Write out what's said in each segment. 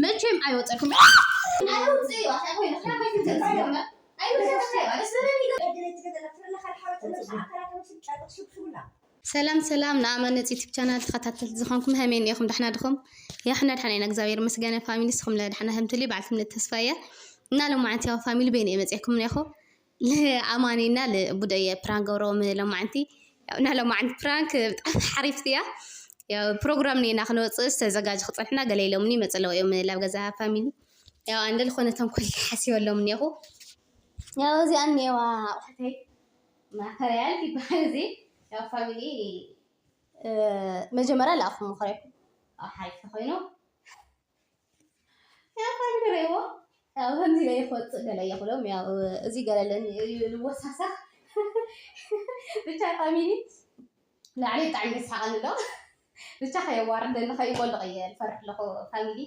መቸም ኣይወፀልኩም። ኣይወፅእ እዩ፣ ኣታ ኮይኑ፣ ክላ ማይ ትንተን ዝገመ። ኣይወፅእ፣ ኣታ ኮይኑ፣ ደስ ዝብል እዩ። ሰላም ሰላም፣ ንኣማን ነፂ ዩቲብ ቻናል ተኸታተልቲ ዝኾንኩም፣ ሀሜን ኢኹም? ዳሕና ድኹም? ያሕና ዳሕና ኢና፣ እግዚኣብሔር ይመስገን። ፋሚሊ፣ ንስኹም ለዳሕና? ህምትሊ በዓል ትምኒት ተስፋ እየ። እና ሎማዓንቲ ያው ፋሚሊ፣ በይነ እየ መፅእኩም ነኹ። ለኣማኒና ለቡደየ ፕራንክ ገብረዎም ሎማዓንቲ። ያው እና ሎማዓንቲ ፕራንክ ብጣዕሚ ሓሪፍቲ እያ። ያው ፕሮግራም ኔና ክንወፅእ ዝተዘጋጅ ክፀንሕና ገለ ኢሎምኒ መፅለዎ እዮም ላብ ገዛ ፋሚሊ። ያው ኣንደ ዝኾነ ተንኮል ሓሲበሎም እኒኹ። ያው እዚኣ እኒዋ ኣቑሑተይ ማተርያል ይበሃል። እዚ ያው ፋሚሊ፣ እ፣ መጀመርያ ለኣኹም ምኽረይኩም ኣብ ሓሪፍቲ ኮይኑ ያው ፋሚሊ ረይዎ፣ ያው ከምዚ ኢለ ይወፅእ ገለ እየ ክብሎም። ያው እዚ ገለ ኣለኒ እዩ ልወሳሳኽ። ብቻ ፋሚሊ ላዕሊ ብጣዕሚ ደስ ሓቐኒ ኣሎ። ብቻ ከየዋርደኒ ከይቦልቕ እየ ዝፈርሕ ኣለኹ ፋሚሊ።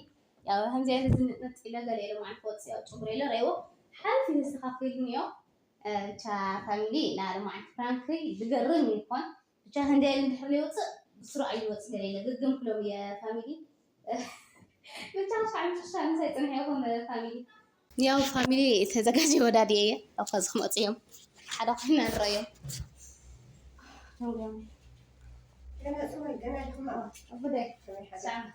ያው ከምዚ ዓይነት ዝንጥንጥ ኢለ ገለ ኢለ ማለት ክወፅእ ያው ጭጉር ኢለ ረይዎ ሓሪፍ ይስተኻኽልኒ እዮ። እ፣ ብቻ ፋሚሊ፣ ናይ ሎማዓንቲ ፕራንክ ዝገርም ይኾን። ብቻ ክንደይ እንድሕር ዘይወፅእ ብስሩ ኣይወፅእ ገለ ኢለ ግግም ክሎም እየ ፋሚሊ። ብቻ ክሳዕ መጨረሻ ምሳይ ፅንሕ ኢኹም ፋሚሊ። ያው ፋሚሊ ተዘጋጅ ወዳድየ እየ። ኣብ ከዚ ክመፁ እዮም። ሓደ ኮይና ንረዮም። ገና ፅሩይ፣ ገና ድኹም ኣዋ። ኣቡደይ፣ ሰዓት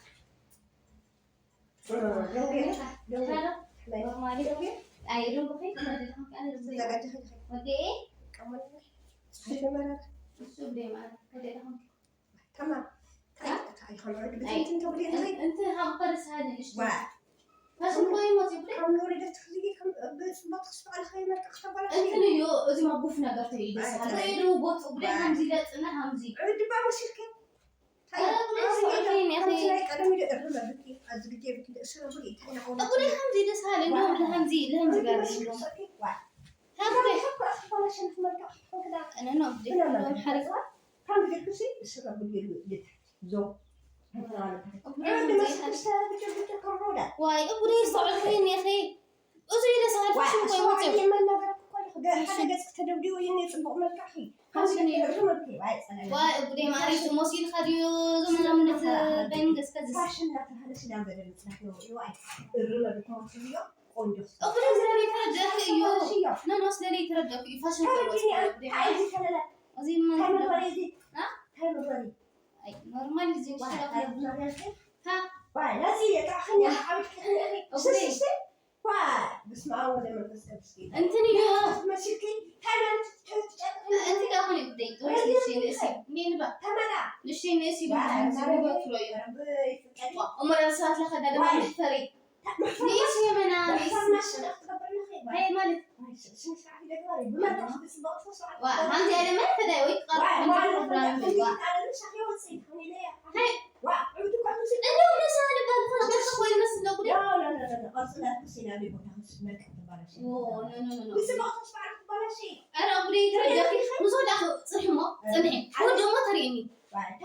ዋይ እቡደይ ርሰዖ ኮይን ያኺ። እዚ ኢለ ሰዓት ሽም ኮይን ወፂኡ። ሓደ ገጽ ተደብዲቡ ይኔ ጽቡቕ መልክዕኺ። ዋይ እቡደይ ማሪ፣ መሲልካ ድዩ ዘመናውነት በይን ገጽካ ዝስ- ፋሽን እናተባህለ ስዳን በደል ምጽናሕ ነው። ይዋይ እርመ ብትምህርት ዝዮ ቆንጆ። እቡደይ ስለ ዘይተረዳእክ እዩ። ኖ፣ ኖ፣ ስለ ዘይተረዳእክ እዩ። ፋሽን ኮይን ወፂኡ እቡደይ ማሪ። እዚ ምን ታይ መግበሪ እዚ? አ? ታይ መግበሪ? ኣይ፣ ኖርማል እዩ፣ ዝንሽራ። ዋይ፣ ኖርማል እዩ። ሃ? ዋይ፣ ናዚ የጣዕኽን፣ ዋ። የጣዕኽን። እሺ፣ እሺ። ዋይ፣ በስመ ኣብ ወወልድ ወመንፈስ ቅዱስ ጌታ። እንትን እዩ። መሲልኪ፣ ሃይማኖት ትጨርጥኒ። እቲ ደኣ ኾነ ጉዳይ፣ ወይ ወይ፣ ንእሽተይ ንእሲ፣ ወይ፣ ኔንባ። ተመላ። ንእሽተይ ንእሲ፣ ዋይ፣ ዝንጎ ትሎ እዩ። ረቢ ይፍቀድ። ዋ፣ እሞ ደኣ ሰባት ለኸዳ ደማ ዋይ። መሕፈሪ። ንእሲ የመና፣ ንእሲ። መሕፈሪ ማሽን ክትገብር ንኽእል። ሃይ ማለት። ዋይ፣ ስ-፣ ስነ ስርዓት ይደግበር እዩ። ብመድረኽ ብፅቡቕ ስነ ስርዓት ዋ፣ ይደግበር። ሃምዚ ያለ መን ፈዳይ ወይ ክቐርብ ዋይ፣ ከሎ ዋይ፣ ፕሮግራም ዋይ፣ እዩ። ዋ። ይጣለል፣ ሻሂ ወፅእ፣ ይኾን ኢለ እያ። ሃይ። ዋ፣ ዕብድ እኳ ትውስድ። እንደው ነሳ ልባል ኾነ ቅርጽ ኮይኑ መስል ነው ጉዳይ። ኖ፣ ኖ፣ ኖ፣ ኖ፣ ኖ፣ ቅርጽ ላይ ትውስድ፣ ናይ ቦታ ትውስድ፣ መልክዕ ትባላሽ። ኦ፣ ኖ፣ ኖ፣ ኖ፣ ኖ። ብፅቡቕ ስነ ስርዓት ትባላሽ። ኧረ፣ ጉዳይ ተረዳኺ። ምስ ወዳእኺ ፅንሒ እሞ፣ ፅንሒ። ኣይ። እሑድ ደግሞ ተርእይኒ። ማለት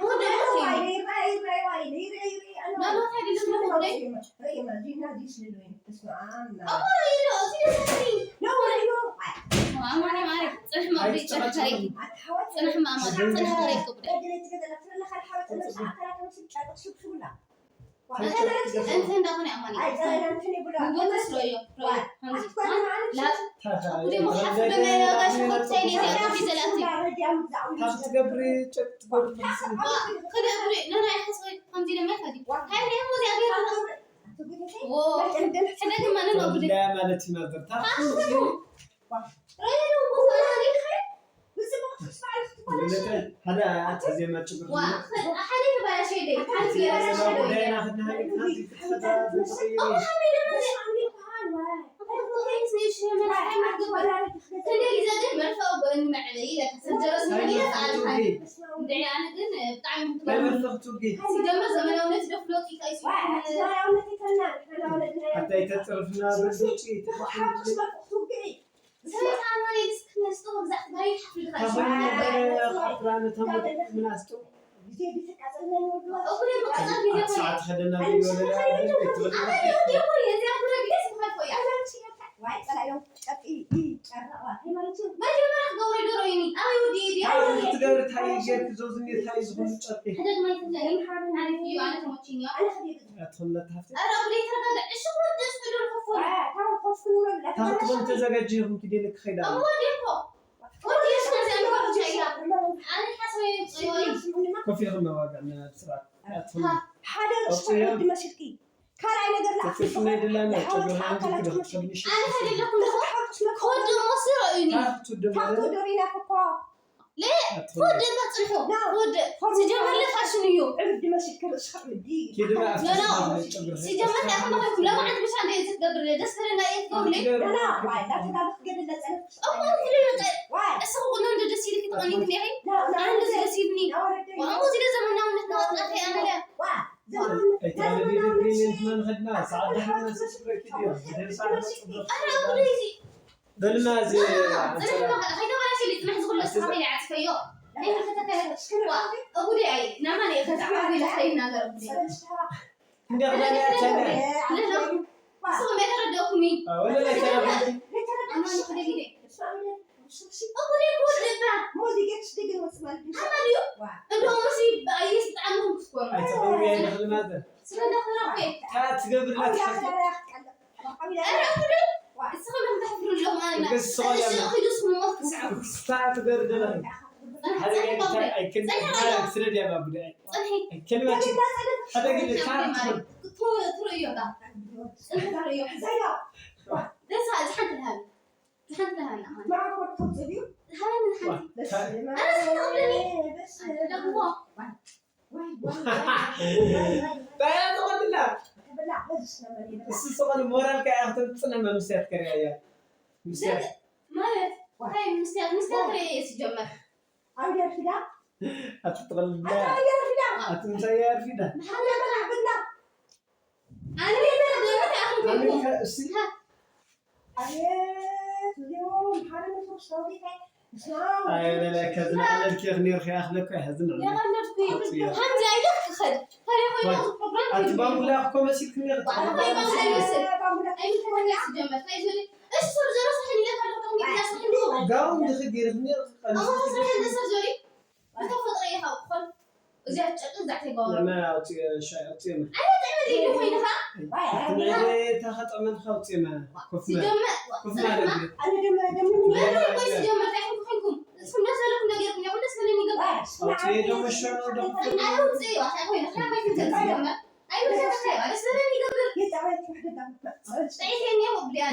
እዩ። ሓደ ኣተ ዜማ ጭብር ካብ ትገብሪ እንታይ እዩ ጌርኪ ዞዝኒ እንታይ እዩ ዝኾኑ ጨርቂ? ሕደግ ማይ ትብለኒ። ሓሪፍ እዩ፣ ኣነ ተመችኛ። ኣትኽለቲ ሃፍቲ? ኧረ፣ ኣብ ዘይተረጋግዕ። እሺ፣ ወዲ እሱ ዶ ንኸፍቶ? ታኽትኾን ተዘጋጅ ይኹን ኪደልክ ኸይዳ። ኣብ ወዲ እኮ። ወዲ እሱ ነዚ ኣምባር ቻያ። ኣነ ሓስበ ይወይ። ኮፊ ይኹን ዋጋ እና ስራ። ሓደ ርእስኻ ወዲ መሲልኪ። ካልኣይ ነገር ንኣፍልጦ ተፈሽነ ድላና ንሓወት ጨጉሪ ኣካላት ሓንቲ ትመስል። ትኽንሽ። ኣነ ከደለኩም ደኹ። ሓወት ስለ ኮድ ሞስሮ እዩኒ። ታኽቱ ደሞ ታኽቱ ደሪና ኮኮ። ለ ኮድ ደሞ ጽንሑ። ና። ኮድ ኮድ ሲጀመር ደሞ ለፋሽን እዩ። ዕብድ መሲልኪ ርእስኻ ዕብዲ። ኪድማ ኖ፣ ኖ። ኣፍልጦ ጨጉሪ ሲጀመር ሓንቲ ከማኹም ለማዓት ብቻ እንደ ዝገብር ደስ በለና እየ ትገብርለይ። ና፣ ና፣ ዋይ፣ ላተጋብኽ ገድለ ጸንፍ። እሞ እንደ ይመጣ። ዋይ። እስኹ ቁኖ እንደ ደስ ይልክ ተቐኒት ነይ። ና፣ ና፣ ኣንድ ና። ደስ ይልኒ። ና፣ ወረደይ። ወኣሞ ዝለ ዘመናውነት ናወጣት ያመለ። ዋ፣ ዘመናውነት። ኣይትራለ ቢለ ግሪን እንትን ኸድና፣ ሰዓት ደሓን መስል ስብረኪ ድዮ። ደም ሰዓት ጽቡቕ። ኣረ፣ ወደይ እዚ። በልማ እዚ ጽንሕ መኸ-፣ ከይተበላሸ ልጽንሕ ዝኹሉ ስኻ ከይደ ዓጽፈዮ። ከይተፈተከ። ዋ፣ እጉደይ ኣይ፣ ናማን እየ ከተዓቢ ለኸይናገር እጉደይ። እንደ ኸዳን ያቻለ። ንስኹም ኣይተረደእኩምን። ወለ ላይ ተረዳኺ። ኣማን ክደግደ። እጉደይ ክወድባ። ኣማን እዩ። እንደውም እዚ ብኣየስ ብጣዕሚ ክም ክትኮኑ። ኣይተኸውሪ ኣይንኽልናዘ። ስለ እንዳኸራኩ እየ። ታ ትገብርና ትሓፍቲ። ኧረ እጉደይ። እስኻ ዶ ተሕፍሩ ኣለኹም ኣና? እሱ ኸዳ እሱ ኺዱ ስሙ ሞት ክስዕሩ። ስታ ትገርደለ። ሓደ ገይታ ኣይክል። ማርያም ስለ ዲያ ባቡዳ። ጽንሒ። ኣይክል ማች። ሓደ ገይታ ትሩ-፣ ትሩ እዮ ዳ። ጽንሒ ትሩ እዮ። ደሳ፣ እዚ ሓንቲ ልሃቢ። እዚ ሓንቲ ልሃቢ። ማዕኮር ትውጽእ ድዩ? ሃበኒ ሓንቲ። ዋ፣ ታ- ኣረ፣ ስታ ውደኒ። ደሞ። እንታይ እያ ትኾንላ? እሱ ዝኾነ ሞራል ከኣ ክትጽነ መምስያት ከሪያ እያ። ምስያት። ማለት፣ እንታይ ምስያት? ምስያት ርኤ እየ ሲጀመር። ኣቲ ትቕልብላ። ኣቲ ምሳይ ኣርፊዳ። ኣነ እየ ተረደእኩ፣ ኣነ እየ ተረደእኩ። ኣሜሪካ፣ እሺ። ኣቤት፣ እዚኦም ሓደ መቶ ሰው ጌታ፣ ስማ። ኣይ፣ ወለላ፣ ከዚ ንዓለልኪ፣ ክኔርኪ፣ ኣኽለኩ፣ ኣይሕዝን፣ ንዓለልኪ። የቐለድኩ እዩ። ሓውፅዮ። ከምዚ ኣይደክ ክኸድ። ታዲያ ኮይኑ፣ ዋይ። እዚ ፕሮግራም ኣቲ እዩ። ባንቡላ እኮ መሲልክኒ፣ ኣቲ ባንቡላ ኣይመስል። ኣይመስል። ኣይመስል። ኣይመስል። ጀመር። እንታይ ዝብል? እሱ ሰብ ዘረሰሐን ኢለ ካልኩ ጥቕሚ ኢላ ሰሐን። ጋውን ድኺ ጌርክኒ፣ ኣሞ ሰሐን ሰብ ዘሪ። ብተፈጥሮ ኢኻ እኮ። እዚኣ ጨርቂ እዛ ተጋውራ። ንዕና ኣውፅዮ፣ ሻ-፣ ኣውፅዮ። ኣነ ጥዕሚ ዘይብሉ ኮይንኻ? ኣቲ ናይ ቤታ ኸጠመልካ ኣውፅዮ፣ ኮፍ ማለት። ሲጀመር፣ ኮፍ ማለት። ኣነ ደም-፣ ደም-፣ መን እኮ ሲጀመር እንታይ ኮንኩም? እስኩም ደስ ዘለኩም ነገር ይኹን፣ ይኹን ደስ ዝብለኒ ይገብር። ኣውፅዮ፣ ደሞ ሸኖ፣ ደሞ ኣውፅዮ፣ እንታይ ኮይንካ? እንታይ ኮይንካ? ኣይብልካን፣ ደስ ዝብለኒ ይገብር። የጣዕመልኪ፣ ሕደጋ። ጥዒት እየ እኒኦ፣ ብልያ።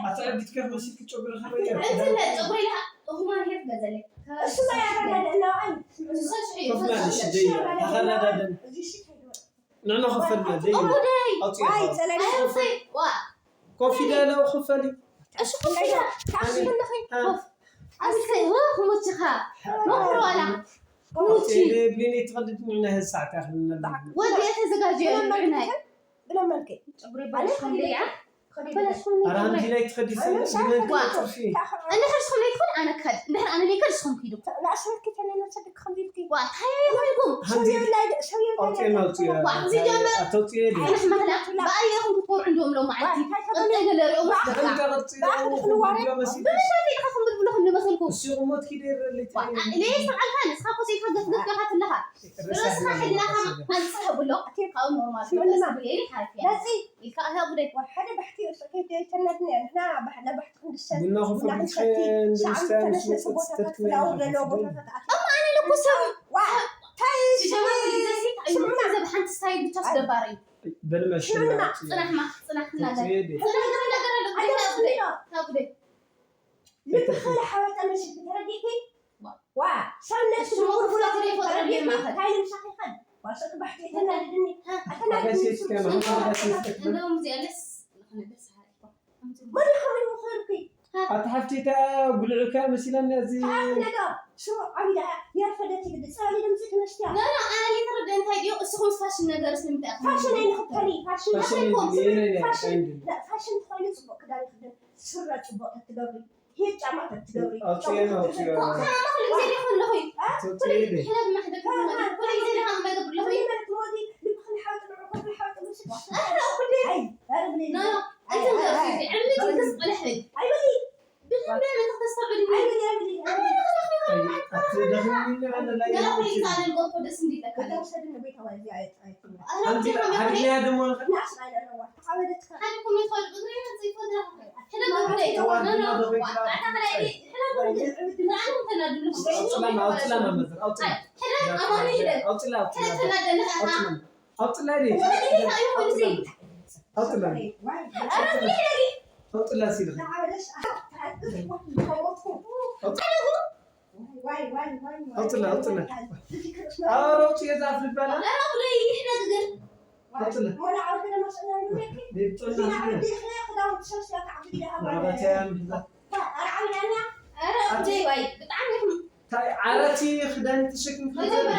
ኣቲ ዕብዲት ከፍ መሲልኪ ጨጉሪ ኸበየ። እንትን ጨጉሪ ኢልካ፣ እኹማ ሄፍ ገዘለ። እሱ ማይ ኣረዳድእና፣ ኣይ። እሱ ሰሽሒ ኮፍ ማለት ሽደያ፣ ተኸረዳደን። እዚ ሽታ ይወ-፣ ንዕና ኮፍ በልና፣ ደይ። እሞ ደይ። ኣውፅዮ። ዋይ፣ ፀለለ። ኣይ፣ ኣውፅዮ። ዋ። ኮፍ ኢለ ኣለኹ፣ ክፈሊ። እሺ፣ ኮፍ ኢለ። ተኣኺቡ ኣለኺ። አ። ኮፍ። ኣስከ፣ ወ፣ ክሙችኻ። ሞክሮ ዋላ። ክሙቺ። ኣውፅዮ፣ ብሊኒ ትኸድድ ንዕና ህዝ ሰዓት ያኽል ነበር። ወዲ፣ ተዘጋጀ፣ ብለመንኪ። ንዕናይ። ብለመንኪ። ጨጉሪ ኣነ በላሽ ከመይ ከመይ እያ? ከመይ በላሽ ከመይ ኣረ፣ እያ? ኣምዚ ላይ ትኸዲ ኣነ ሰብ፣ ምሳሌ ብመንኪ ከመይ ጥርፊ። እያ? እንድሕር ንስኹም ዘይትኾን ኣነ ክኸድ። እንድሕር ኣነ ዘይከድ ንስኹም ኪዱ። ንኣሰር ክተነ ነብሰ ድክ ከም ኢልኪ። ዋ፣ እንታይ ኮይንኩም? ሃምዚ ሰብ የብላይ፣ ሰብ የብላይ። ኣውፅኤና፣ ኣውፅኤና። ዋ፣ እዚ ጀመር። ኣተውፅኤ ድዩ? ኣነ ሕመኽላ፣ ብኣየ ኢኹም ክትኮርዑ እንዲኦም ሎም መዓልቲ። ዋይ፣ እንታይ ተበለ? ቀጣይ ገለ ሪኦም ዋ፣ በቃ። እንታይ ቀፂሉ? ብኣኹም ክንዋረድ? ብሎ መሲሉ። ብምንታይ ኢልካ ከም ብልብሎ ከም ዝመሰልኩ? እሱ ቁሞት ኪደ ይረለይ ዋ፣ ታይ? አ-፣ ለየስ ተባልካ፣ ንስኻ እኮ ዘይካ ገፍገፍካ ከለኻ። ርእስኻ ሕሊናኻ ኣንጽሕ ብሎ፣ ካብኡ ኖርማል ስምዕና። ብሎ፣ ሓሪፍ እያ። ነፂ። ኢልካ፣ እህ፣ ጉዳይ። ዋ፣ ሓደ ባሕቲ ርእሱ ከይተናድኒ እያ። ንሕና ባሕ-፣ ናብ ባሕቲ ክንድሰት፣ ቡና ቡና ከፍልኪ ክንሰቲ፣ ሸዓብ ንስተ ተነስነስ ንስተ ቦታታት ትትክል ፍላወር ኣለዎ፣ ትኽእል። ቦታታት ኣት-፣ እማ ኣነ ልኩ ሰብ። ዋ፣ ታይ፣ ሲጀመር ኩሉ ግዜ ሲ-፣ ስምዕና። ሰብ ሓንቲ ስታይል ብቻ ኣይ። ስደባሪ። በልመሽ ስምዕና። ጽናሕማ፣ ጽናሕ እናገር። ጽናሕ እናገር ኣሎ። ኣይ፣ ጉዳይ፣ ኣይ፣ ጉዳይ። ኣይ። ካብ ጉዳይ። ልብኺ ዝሓወጠ መሲልኪ ተረዲእኪ? ዋ። ዋ፣ ሰብ ነፍሲ እሱ ምውር ፍላጎት ፍላጎት ይፈጥረሉ ተረዲእኪ? ማእኸል። እንታይ ንምሳኺ ይኸድ? ዋ፣ ሰቂ ባሕቲ የተናድድኒ። ሀ። ኣተናድድኒ ሓገስ ስም-፣ ይስከም፣ ስም-፣ ሓገስ ይስከም። እንደውም እዚኣ ለስ ዝኾነ ደስ በሃሊ እኮ። መን ይኸውን ምኽርኪ? ኣቲ ሓፍቲ እታ ጉልዕካ መሲላኒ እዚ። ኣቲ ነገር፣ ሽሮ ዓቢዳ እያ፣ የርፈደት ይግዲ፣ ጸሊ ድምጺ ትመስትያ። ኖ፣ ኖ፣ ኣነ ዘይተረድእ እንታይ ድዩ? እስኹም ፋሽን ነገር ስለምንታይ ኣኹም ፋሽን ኣይንኽተሊ፣ ፋሽን ፋሽን ኣይኮን፣ ኣይንድሊ፣ ስምዒት የለ፣ ፋሽን፣ ኣይንድሊ። ላ፣ ፋሽን ተኾይኑ ጽቡቕ ክዳን ይኽደን። ስረ ጽቡቕ ተትገብሪ፣ ሂል ጫማ ተትገብሪ። ኣውፅኤና፣ ኣውፅኤና። እኮ፣ ከማማ ኩሉ ግዜ ዲኹ ኣለኹ። አ? ኣውፅኤ ኩሉ ዲ? ሕደግ ማሕደግ ኩሉ ግዜ ዲኻ እምበር ገብር ኣለኹ። ምን ማለት ነው? ልብኽን ሓውጥ ንዑ፣ ክፍል ሓውጥ ንሱ። ኣረ፣ ኩሉ ኣይ፣ ኣረ፣ ብለይ። ኖ፣ ኖ፣ ኣይትንገር፣ ኣይ፣ ኣይ፣ ዕብሊት ኣይ፣ ይንገስ፣ ቆልሕ በይ። ኣይ፣ በሊ። ብደንብ መን ተስተውዕል? ኣይ፣ በሊ፣ ኣይ፣ በሊ፣ ኣይ፣ በሊ። ኣረ፣ ደኺሙኒ ኣለና። ገና ኮይንካ ኣነ ልጎኮ ደስ እንዲለካ። ኣረ፣ ኣንቲ ብጀመር ሓድግናያ ደሞ ንኸ? ንኣስ ኣይደለዋ። ተኻበደትካ። ሓደ ኮሜት ኸዱ እግሪ ይመጽእ ይፈጥራ። ሕደግ ወደ ይተዋና ተዋርድና ነው። ዶ ኮይንካ? ኣታ ከላይ ሕደግ ወደ። ንዓኑ ተናድሉ። ኣውፅላማ፣ ኣውፅላማ መዘር፣ ኣውፅላ። ሕደግ ኣማኒ ሕደግ። ኣውፅላ፣ ኣውፅላ። ሕደግ ተናደልካ። ኣውፅላ። ኣውፅላ ዲ? ሕደግ እንታይ ይኾን እዚ? ኣውፅላ። ኣረ፣ ሕደግ። ኣውፅላ ሲልካ። ኣውፅላ፣ ኣውፅላ። ኣረ፣ ኣውፅላ፣ እዛ ኣፍልባና። ኣረ፣ ኣውፅላ። ኣረ፣ ኣውፅላ፣ ዋይ፣ ብጣዕሚ ኢኹም። እንታይ ዓረቲ ክዳን ተሸኪምካ መጀመርያ፣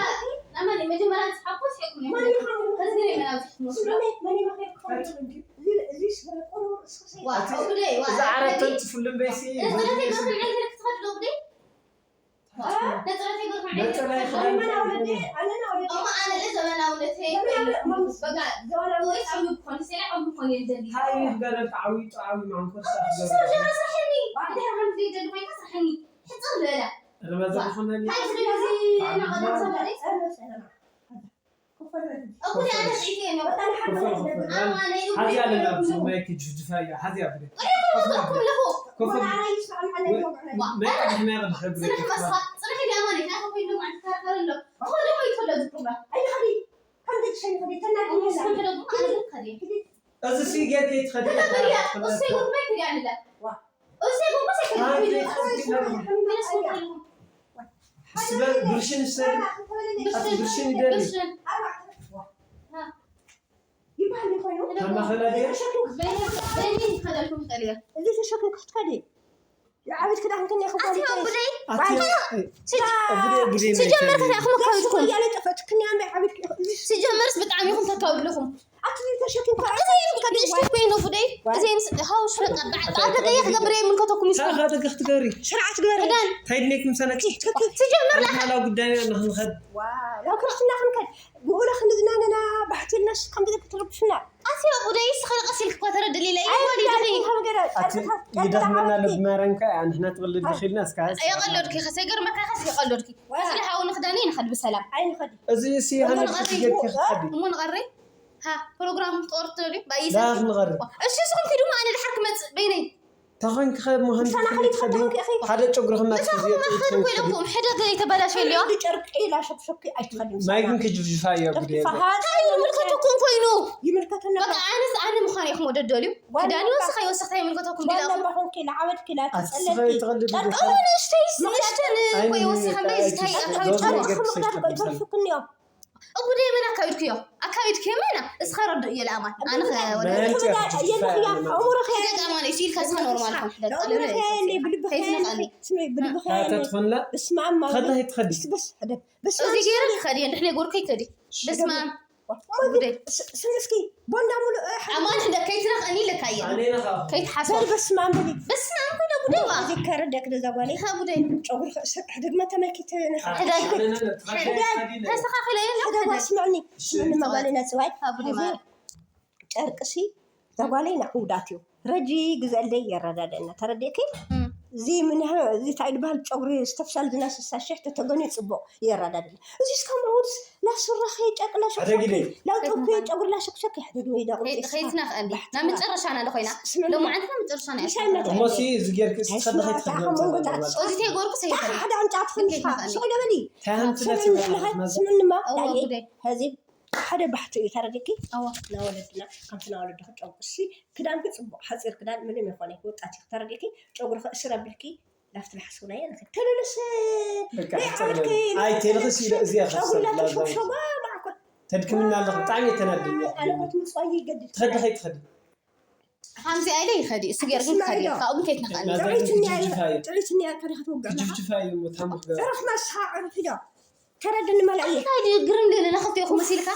ኣማኒ፣ መጀመርያ ዝሓኮስ ሄድኩም እዮም። ከዚ ግን የመን ኣብዚ ክትመስሉ። ዋ፣ ኣቲ ጉደይ፣ ዋ። እዛ ዓረት ተንጽፉሉ እምበይሲ፣ እዚ ጉደይ፣ ጉደይ። ነፀላ ይገርም ዓይነት ነፀላ ይገርም። እሞ ኣነ ዘመናውነት በቃ ወይ ሳሚ ብኾን፣ ሴላ ዓም ብኾን እየ ዝደሊ። እንታይ እዩ ክገርም? ተዓዊጡ ዓብዩ ማንኮርሳ ክገርም። ስራሕ ጀመር፣ ስራሕኒ። ድሕሪ ሓንቲ ዘይደሊ ኮይንካ ስራሕኒ። ሕፅር ዝበለ። ረመዛን ዝኾነ እንታይ ዝብል እዚ ናቐለ ሰበለ? እቡ ኣነ ጥዒት እየ ነበር። ኮፈ፣ ኮፈ። ኣማነ እዩ። ሓዚ ኣለና፣ ብሱ ማይክ ጅፍጅፋ እያ። ሓዚ ኣብደ። ኮፈ፣ ኮፈ። ኮፈ። ማይክ ድሕና ይቕድሕ እግሪ ጽንሕ ኮፈ። መስኻ፣ ጽንሕ ኢልያ ማለት፣ ኣታ ኮይኖም ኣትካታተል ኣሎ። ኮሎ ወይ ኮሎ ዝቁራ። ኣይትኸዲ። ከምዚ ትሸይን ኸዲ፣ ተናዲ ኣነ የላ። ስንት ደግሞ ኣነ ኸዲ። እዚ ሲ ጌር ከይትኸዲ ተናዲ እያ። እኮ እሱ ይወት ማይክ ዲያ ንላ። ዋ። እሱ ይወት ማይክ ዲያ ንላ። ኣይ፣ ጌር ከይትኸዲ። ስለ ብርሽን ይሰሪ። ኣቲ ብርሽን ይደሊ። ይበሃል ይኾይኑ። ካብ ማኸላ ድየ? በይኒ፣ በይኒ ይኸደልኩም ይኽእል እየ። እዚ ተሸኪም ክትከዲ። የዓቢት ክዳን ክንደይ ኣቲ ክጓል ይኽእል? ኣቡደይ፣ ኣቲ ሲጀ-፣ ኣቡደይ፣ ኣቡደይ፣ ሲጀመር ማይከል። ከታ ኢኹም ከብድኩም። እያለ ጠፈት ክንያ መይ ዓቢት ክዳን። ሲጀመርስ ብጣዕሚ ኢኹም ተካብድልኹም። ኣቲ ተሸኪም እዚ ክትከዲ። ንእሽቶ ኮይኑ ቡደይ፣ ዋ። እዚ ንስ-፣ ሃው ሽፈጣ፣ ጣ-፣ ጣ-፣ ተቀየ ክገብር የምልከተኩም እዩ። ካኻ ደገ ክትገሪ። ስርዓት ግበሪ። ክዳን። እንታይ ድኔኩም ሰነክ? ትክክል። ሲጀመር ናይ ሓላው ጉዳይ ንኽንኸድ። ዋ፣ ናብ ክርስትና ክንከድ። ብኡለ ክንዝናነና ባሕቲ ኢልናስ ከም ብዘይ ክትርብሽና። ኣቲ ኣቡደይ፣ እስኸ ቀስ ኢልክ እኳ ተረድእ ሌላ እዩ። ኣይ፣ ጓል ይድኺ። ከም ገለ ኣቲ ጸጥታ፣ ጸጥታ ይደኽመና ዓወትኪ። ልብና ረንካ፣ ንሕና ትቕልድ ደኺልና እስካ። የቐለድኪ፣ ከሰይገርመካ ከስ የቐለድኪ። ዋ። ስለ ሃው ንኽዳኒ ንኸድ ብሰላም። ኣይ፣ ንኸዲ። እዚ ሲ እሞ ሃነች ንቐሪ። ጌርኪ ክትኸዲ። እሞ ንቐሪ። ሃ፣ ፕሮግራም ክትቆርጥ ትደልዩ? ባይሰ። ዳኽ ንቐሪ። እሺ፣ እስኹም ኪዱ፣ ኣነ ድሓር ክመጽእ በይነይ። ተኾንኪ ኸ መሃንዲ ምሳና ትኽእሊ ከሊት ትኸዲ? ተኾንኪ ኢኺ። ሓደ ጨጉሪ ኸ ማትኪ ማኽሪ እዚኣ ኮይለኩም፣ ትኾንኪ? ሕደገ ይተበላሸ ልዮ። ጨርቂ ኢላ ሸፍሸፍኪ ኣይትኸድም። ማይ ግን ክጅፍጅፋ እያ ጉድ እያ። ጨርቂ ፈሃ-፣ እንታይ ይምልከተኩም ኮይኑ? ይምልከተና። በቃ ኣነስ ኣነ ምዃን ኢኹም ወደደልዩ። ዋና ክዳን ይወስኽ ኣይወስኽ እንታይ ይምልከተኩም ዋና ዲላኹም? ባኹንኪ፣ ለዓበድኪ፣ ላኪ፣ ኣቲ ጸለልኪ። ስኸ ይትኸዲ ጨርቂ ዲኻ? ኣነ ንእሽተይ፣ ንእሽተን ኣይ፣ እኮ ይወስኽ እምበይ፣ እንታይ ጨርቂ ኣካል ጨርቂ ጨርቂ ክምቕዳድ እኮ ይተርፍክኒ እዮም። እቡ ደይ መን ኣካቢድክዮ? ኣካቢድክዮ መና? እስኻ ረድእ እየ ለኣማን። ኣነ ኸ ወደ መን ጨርቂ ክብዳ የለ ኽያ፣ ኣእምሮ ኸያ። ደግ ኣማን እዩ፣ ኢልካ እስኻ ኖርማል ኮን፣ ሕደግ ለእምሮ ጠለብ ኸያ የለ፣ ብልቢ ኸያ የለ፣ ከይትነቐኒ። ስመይ፣ ብልቢ ኸያ የለ። ተትኾንላ? በስመ ኣብ ማለት። ኸዳ ይትኸዲ? እስቲ በስ፣ ሕደግ። በስመ እዚ ኣብ ገይረ ስመይ። ትኸዲ፣ እንድሕነ ጎርኮ ይትኸዲ። ሕደግ። በስመ ኣብ። ወደ፣ ስ-፣ ስም እስኪ፣ ቦንዳ ሙሉ፣ እ፣ ሕደግ። ኣማን፣ ሕደግ፣ ከይትነቐኒ ኢለካ እየ። ኣነ ነኻ። ከይትሓስባ። በል በስመ ኣብ በሊ። በስመ ኣብ በለ፣ ጉደዋ። እዚ ከረደክ ደዛ ጓለይ። ኸ ጉደይ። ጨጉሪ ኸ-፣ ስ-፣ ሕደግ መተመኪት ነኻ። ሕደግ። ኣነ ነበር። ሕደግ። ተስተኻኺለ እየ፣ ሕደግ ሕደግ። ስምዕኒ። ስምዕኒ መጓለይ ነፅዋይ። ኸ ጉደይ ሕዚ ማለት። ጨርቅሲ ዘጓለይ ንዕውዳት እዩ። ረጂ ግዘለይ የረዳድአና። ተረዲእኪ? እም። እዚ ምን-፣ እዚ እንታይ ዝበሃል ጨጉሪ ዝተፍሳል ዝና ስሳ ሽሕ ተተገንዩ ፅቡቕ የረዳድአና። እዚ እስካብ መውርስ ላሱራኺ ጨቅላ ሸፍሸፍኪ፣ ሕደጊለይ። ላውጥብኪ ጨጉሪ ላሸክሸክ ይሕደግ ወይ ደቑ ከይ-፣ ፂስካ። ከይትና ከእንዲ። ባሕትና። ናብ መጨረሻና ዶ ኮይና? ስምዕኒ። ሎማዓንቲ ናብ መጨረሻና እያ። ምሳይ መጣ። እሞ ሲ እዚ ጌርኪ እስኪ ሓደ ኸይትኸዲ ኸይትኸዲ መውገጫ ነበር። ኦዚ ተይጎርኩ ሰይፈኒ። ሓደ ኣምጫት ኸይትኸዲ። ሱቕ ደበሊ። እንታይ ሃምቲ ስምዕኒ፣ ነቲ ማለት ስምዕኒ ማ፣ እዋ ዳየ፣ ጉዳይ። ኸዚ ሓደ ባሕቲ እዩ ተረዲእኪ? እዋ። ናወለድና፣ ከምቲ ናወለድኺ ጨጉሪ እሲ፣ ክዳንኪ ጽቡቕ፣ ሓጺር ክዳን ምንም ይኾነ፣ ወጣት ኢኺ ተረዲእኪ፣ ጨጉርኺ እስር ኣቢልኪ፣ ላፍቲ ላሕሲ እውን ኣየለኺ። ተለለሰ፣ በቃ፣ ናይ ሓፂር ዓመትኪ፣ ኣይ፣ ተለኺ ሲለ እዚኣ ጨጉሪ ከሰብ ላተ ላዛ። ሸብሸባ፣ ማዕኮ። ተድክምና ኣለኺ፣ ብጣዕሚ እተናድድኒ። ኣነ ኮት ምፅዋይ ይገድድ። ትኸዲ ኸይትኸዲ? ከምዚ ኣይለ ይኸዲ፣ እሱ ገይርኩም እስማዒል ትኸዲ። ዶ? ካብኡ ከይትነኻኒ። ናዘር ጥዕይት እኒኣ፣ ትጅፍጅፋ እዩ። ጥዕይት እኒኣ ከሪኻ ትወግዕ ኣለኻ? ትጅፍጅፋ እዩ፣ እሞ ታምኽ ገይሩ። ዕረፍ ማስሓ፣ ዕረፍ ዶ? ተረድኒ መላእየ። እንታይ ድዩ ግርም ገለ ንኽልቴኹም መሲልካ?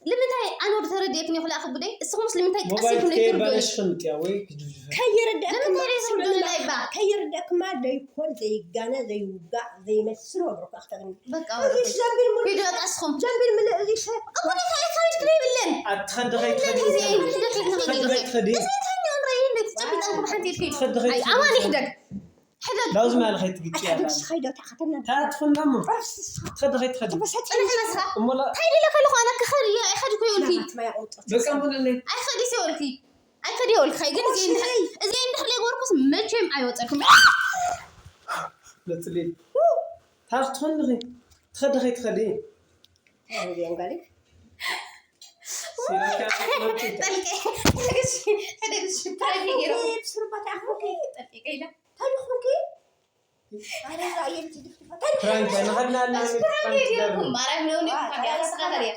ልምንታይ ኣነ ወዲ ተረዲእክን እየ ክልኣኽ ብደይ? እስኹምስ ልምንታይ ሞባይል ቀሲልኩም ዘይትርድኡኒ? ከየባለሽ ከምጥያ ወይ ክጅፍጅፋ። ከይርድኣክማ፣ ልምንታይ ዘይትርድኡኒ ስምዕና፣ ላይባ? ከይርድኣክማ ደይኮን ዘይጋነ ዘይውጋእ ዘይመስል ወግሩካ ክተግኒ። በቃ እዚ ወረደ። ዘንቢል ሙሉ ሂዱ በቃ እስኹም። ዘንቢል ምልእ እዚ ሸ-፣ እኮ እንታይ ካይድ ክደይብለን? ኣትኸዲ ኸይትኸዲ እዚ ይኸዲ። ኣይነት ደቂ ይኸዲ። ትኸዲ ኸይትኸዲ። እዚ እንታይ ነው? ራይ እንዴት ጨቢጣን ኩባሓንቲ ይልከይ? ትኸዲ ኸይትኸዲ። ኣይ፣ ኣማን ይሕደግ። ሕደግ። ላውዝ ማለ ከይትግጭ ያላ ሕደግ ስኸይዶ ታኸተና ታትኹን ደሞ ራፍስኻ ትኸደ ከይትኸደ ተበሳጭ ጽንሕ መስኻ እሞላ እንታይ ኢለ ከለኹ ኣነ ክኸድ እየ ኣይኸድኩ ይብልኪ። በቃ ሙሉለይ ኣይኸድስ ይብልኪ። ኣይከድ ይብልኪ ግን እዚ እንድሕር እዚ እንድሕር ዘይገበርኩስ መቸም ኣይወፀልኩም። መፅሊ ታትኹን ንኺ ትኸደ ከይትኸዲ እንዲኦም ጋሊክ ጠልቀ ሕደግሽ ሕደግሽ ፕራይቬት ገይሮም ስርባት ኣኹኪ ጠልቀ ከይዳ ታሪኹኪ ኣረዛ የልቲ ድፍትፋ ፕራንክ ንኸድና ኣለና ፕራይቬት ገይሮም ማርያም ነው ነው ካዲያ ተስተካከል እያ።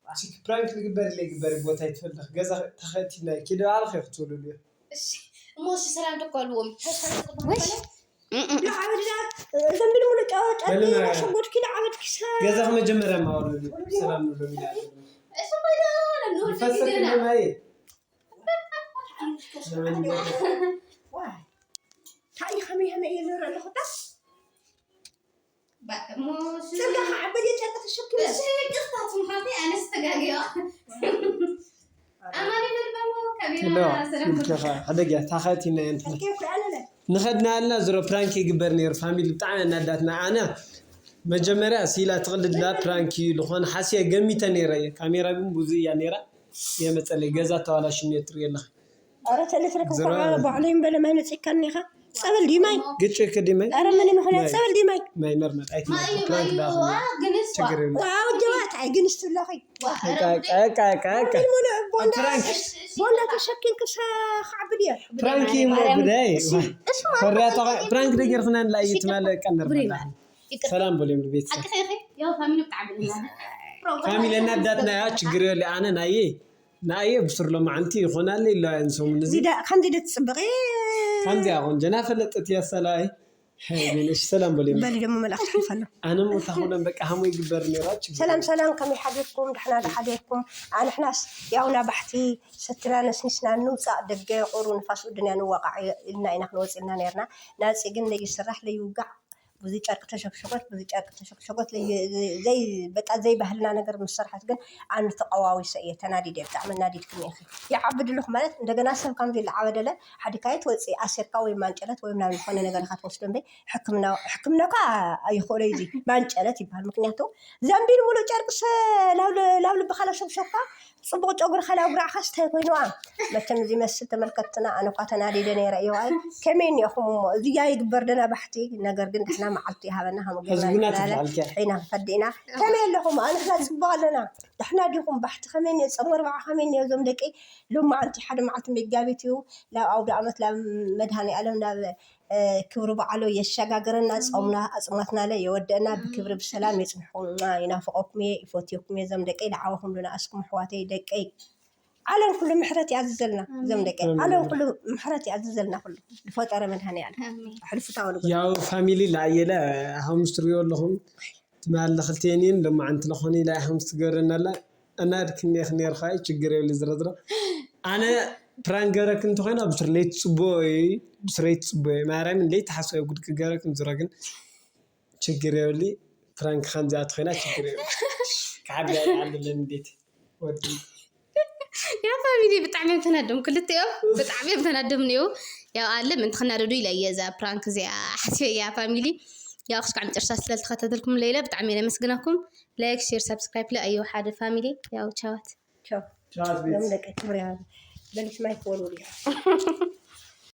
ኣሲክ ፕራንክ ልግበር ለይግበር ቦታ ይትፈልኽ ገዛ ተኸቲና ኪዶ ኣልኸ ክትብሉ ልዮ እሺ እሞ እሺ ሰላም ደኮ ኣልዎም ወይ ዘንቢል ሙሉ ጨወጣ ሸጎድኪ ንዓበድ ክሳ ገዛኽ መጀመርያ ማወሉ ሰላም ንብሎ ሚና እሱ ባይዳ ነው ይፈስር ማይ ታኒ ከመይ ከመይ እየ ዝረአ ኣለኹ ዳስ ሞሽ ጨርቂ ከዓበድ እየ ጨርቂ ተሸክመ እሺ ቅርታ ትምሓቲ ኣነስ ተጋግዮ ኣማኒ መልባሞ ካሜራ ሰላም ኢልከኻ ሕደግያ ታኸቲና እንትና ጨርቂ እኮ ኣለለ ንኸድና ኣለና ዝሮ ፕራንክ ይግበር ነይሩ ፋሚሊ ብጣዕሚ ኣናዳትና ኣነ መጀመርያ ሲላ ትቕልድላ ፕራንክ እዩ ዝኾነ ሓስያ ገሚተ ነይረ እየ ካሜራ ግን ብዙ እያ ነይራ የመፀለይ ገዛ ተባላሽነት ትርኢ ኣለኻ ኧረ ተለፍለክ እኮ ዝሮ- ባዕለይ እምበለ ማይ መፂካኒ ኢኻ ጸበል ድዩ ማይ ግጭ ክዲ ማይ ኧረ ምን ምኾነ ጸበል ድዩ ማይ ማይ መርመር ኣይትመ ማዩ ፕራንክ ማዩ ዳኹ ግንስ ችግር የብሉ ዋው ጀዋት ኣይ ግንስ ትለኺ ቀቃቃቃቃ ምን ሙሉእ ቦንዳ ፕራንክ ቦንዳ ተሸኪልክስ ክዓብድ እየ ፕራንክ እሞ ጉዳይ ኮርያታ ፕራንክ ደገርክና ንላ እዩ ትማለ ቀንደር በላ ሰላም በሉ የምሉ ቤተሰብ ሓቂ ኸይኸ ያው ፋሚሊ ብጣዕሚ ኢና ፋሚሊ እናዳትና ያ ችግር የለ ኣነ ናየ ናየ ብስር ሎማዓንቲ ይኾናለ ኢላ እንሰሙን እዚ ዚዳ ከምዚ ደ ትፅብቂ ከምዚኣ ቆንጆ ናፈለጠት እያ ሰላይ እሺ ሰላም በሉ የምሉ በሊ ደሞ መልኣክ ትሕልፈ ኣሎ ኣነ ሞ ታኹለን በቃ ሃሞ ይግበር ነራ ችግር ሰላም ሰላም ከመይ ሓዲርኩም ድሕና ዝሓዲርኩም ኣንሕናስ ያው ናባሕቲ ሰትና ነስኒስና ንውፃእ ደገ ቁሩ ንፋስ ውድንያ ንዋቃዕ ኢልና ኢና ክንወፅ ኢልና ነርና ናፂ ግን ለይስራሕ ለይውጋዕ ብዙ ጨርቂ ተሸክሸጎት ብዙ ጨርቂ ተሸክሸጎት ለይ- ዘይ በቃ ዘይባህልና ነገር ምስ ሰርሐት ግን ኣነ ተቀዋዊሰ እየ ተናዲደ ብጣዕሚ ናዲድክኒ ኢኺ ይዓብድ ኣለኹ ማለት እንደገና ሰብ ከምዚ ለዓበደለ ሓዲካዮ ትወፅእ ኣሲርካ ወይ ማንጨለት ወይ ናብ ዝኾነ ነገር ኢኻ ትወስዶ እምበይ ሕክምና ሕክምና እኳ ኣይኽእሎ እዩ ማንጨለት ይበሃል ምክንያቱ ዘንቢል ሙሉእ ጨርቅስ ናብ ል- ናብ ልብኻ ናብ ሸብሸብካ ፅቡቅ ጨጉርኻ ናብ ጉራዕኻስ እንታይ ኮይኑዋ መቸም እዚ መስል ተመልከትና ኣነ እኳ ተናዲደ ነይረ እዮ ኣይ ከመይ እኒኦኹም እሞ እዚያ ይግበር ደና ባሕቲ ነገር ግን ድሕና መዓልቲ ይሃበና ከም ህዝቡና ገና ትፍዓልኪ ኢና ፈዲና ከመይ ኣለኹም ኣንሕና ፅቡቅ ኣለና ድሕና ዲኹም ባሕቲ ከመይ እኒኦ ፆም ኣርባዓ ከመይ እኒኦ እዞም ደቂ ሎማዓንቲ ሓደ መዓልቲ መጋቢት እዩ ናብ ኣውደ ዓመት ናብ መድሃኒ ኣለም ናብ ክብሪ በዓሎ የሸጋግረና ፆምና ኣፅማትና ለ የወደአና ብክብሪ ብሰላም የፅንሕኩም ይናፍቀኩም እየ ይፈትየኩም እየ እዞም ደቀይ ለዓበኹም ንኣስኩም ኣሕዋተይ ደቀይ ዓለም ኩሉ ምሕረት ይኣዝዘልና እዞም ደቀይ ዓለም ኩሉ ምሕረት ይኣዝዘልና ኩሉ ዝፈጠረ መድሃኒ ኣለ ሕልፉታ ወሉ ያው ፋሚሊ ለኣየለ ሃሙስ ትሪኦ ኣለኹም ትማሊ ክልቴኒን ሎማዓንቲ ለኾኒ ኢላ ሃሙስ ትገብረና ኣላ ኣናድክኒ ኢኺ ነርካ ችግር የብሉ ዝረዝረ ኣነ ፕራንክ ገረክ እንተኾይና ብስር ለይቲ ፅቡቅ እዩ ብስረይቲ ፅቡቅ እዩ ማርያምን ለይቲ ሓስበ ጉድ ክገረክ እንዝሮ ግን ችግር የብሉ ፕራንክ ከምዚኣ ተኾይና ችግር የብሉ ካብ ኣለለን ቤት ወዲ ያ ፋሚሊ ብጣዕሚ እዮም ተናደም ክልቲኦም ብጣዕሚ እዮም ተናደም ነው ያው ኣለ ምን ትክናደዱ ኢለ እየ እዛ ፕራንክ እዚኣ ሓስበያ ፋሚሊ ያው ክስካዕ መጨረሻ ስለዝተኸታተልኩም ለይለ ብጣዕሚ እየ ነመስግነኩም ላይክ ሼር ሳብስክራይብ ለኣዩ ሓደ ፋሚሊ ያው ቻዋት ቻው ቻት ሎም ቤት ደቂ ክብሪ ያሉ በሊስ ማይ ክወልውል እዩ